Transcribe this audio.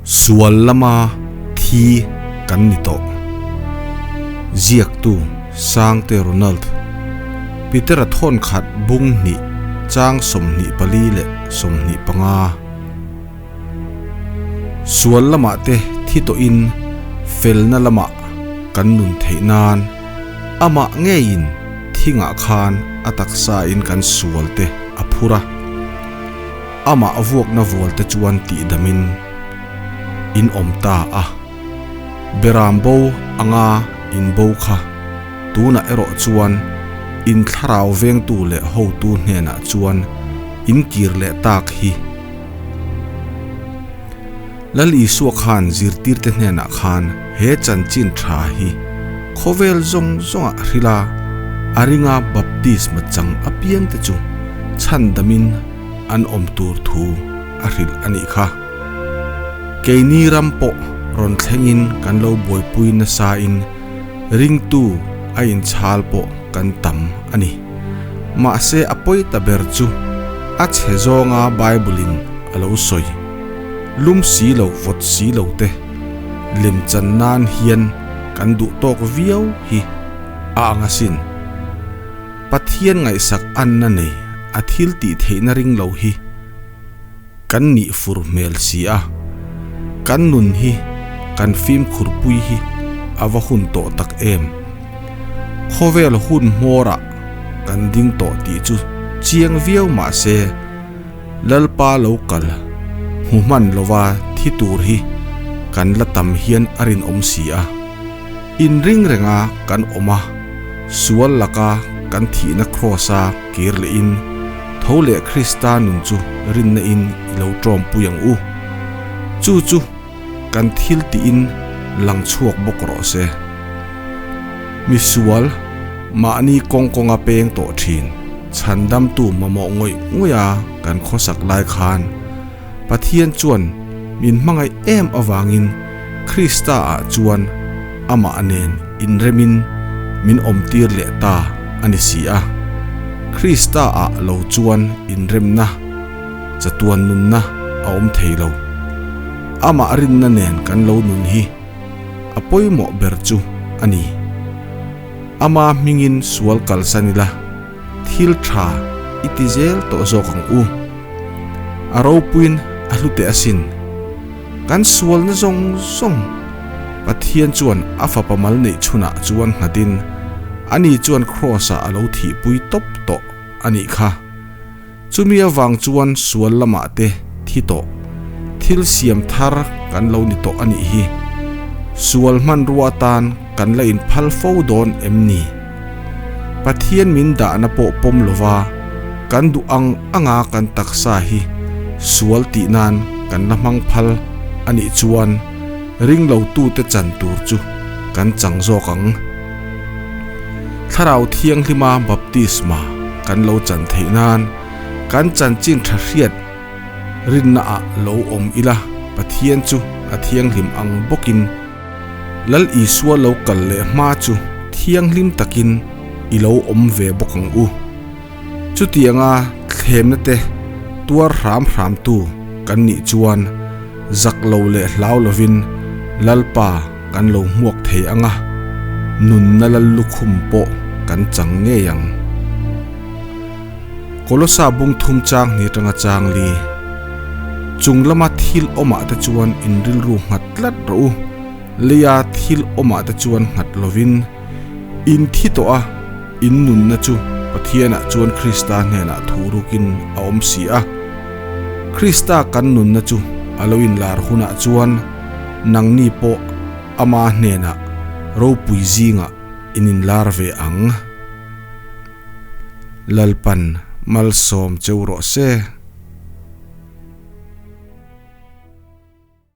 Sual lama thi kan ni tawh. Ziaktu Sangte Ronald, Petera thawn khat bung hnih chang 24 leh 25. Sual lamah te thi tawhin felna lamah kan nun theih nan amah ngeiin thingah khan a taksa in kan sual te a phur a. Amah vuakna vual te chuan tihdamin in awm ta a, Beram bo anga in bo kha tunah erawh chuan in thlarau vengtu leh hotu hnenah chuan in kir leh tak hi. Lal Isua khan zirtirte hnenah khan he chanchin tha hi khawvel zawng zawngah hrilh a, a ringa baptisma chang apiangte chu chhandamin an awm tur thu a hrilh a nih kha. Keini ram pawh rawn thlengin kan lo buaipui nasain ringtu a inchhal pawh kan tam a ni. Mahse a pawi ta ber chu a chhe zawnga Bible-in a lo sawi. Lum si lo vawt si lo te lem chan nan hian kan duh tawk viau hi a ang asin. Pathian ngaihsak anna nei a thil tih theihna ring lo hi kan nih fur hmel si a, kan nun hi kan fimkhur pui hi a va hun tawh tak em. Khawvel hun hmawrah kan ding tawh tih chu chiang viau mah se, Lalpa lo kal hmu hman lova thi tur hi kan la tam hian a rinawm si a. Inring renga kan awm a, sual laka kan thihna kraws-a kir lehin tho leh Krista nun chu rinna in i lo tawmpui ang u. Chu chu kan thil tiin lang chhuak bawk rawh se. Misual, mahni kawng kawnga peng tawh thin, chhandamtu mamawh ngawih ngawih a kan khawsak lai khan Pathian chuan min hmangaih em avangin Krista ah chuan amah nen inremin min awmtir leh ta a ni si a. Krista ah lo chuan inremna, chatuan nunna a awm thei lo. Amah rinna nen kan lo nun hi a pawimawh ber chu a ni. Ama hmingin sual kalsan ila thil tha i ti zel tawh zawk ang u. A ropuiin a hlu teh asin. Kan sualna zawng zawng Pathian chuan a fapa mal neih chhunah chuan nghatin ani chuan Kraws-ah a lo thihpui tawp tawh a nih kha. Chumi avang chuan sual lamah te thi tawh, thil siam thar kan lo ni tawh a nih hi. Sual hmanrua atan kan la inphal fo dawn em ni? Pathian min dahna pawh pawm lova kan duh ang anga kan taksa hi sual tih nan kan la hmang phal a nih chuan ringlotute chan tur chu kan chang zawk ang. Thlarau Thianghlima baptisma kan lo chan theih nan kan chanchin tha hriat rinna ah lo awm ila Pathian chu a thianghlim ang bawkin Lal Isua lo kal leh hma chu thianghlim takin i lo awm ve bawk ang u. Chutianga thlemna te tuar hram hram tu kan nih chuan zak lo leh hlau lovin Lalpa kan lo hmuak thei ang a, nunna lal lukhum pawh kan chang ngei ang. Kolosa bung thum chang hni atanga chang li. Chung lama thil awmah te chuan in rilru nghat tlat rawh u, leia thil awmah te chuan nghat lovin in thi tawh a, in nunna chu Pathianah chuan Krista hnenah thu rukin a awm si a. Krista kan nunna chu a lo inlar hunah chuan nangni pawh ama hnenah ropui zingah in inlar ve ang. Lalpan malsawm cheu rawh se.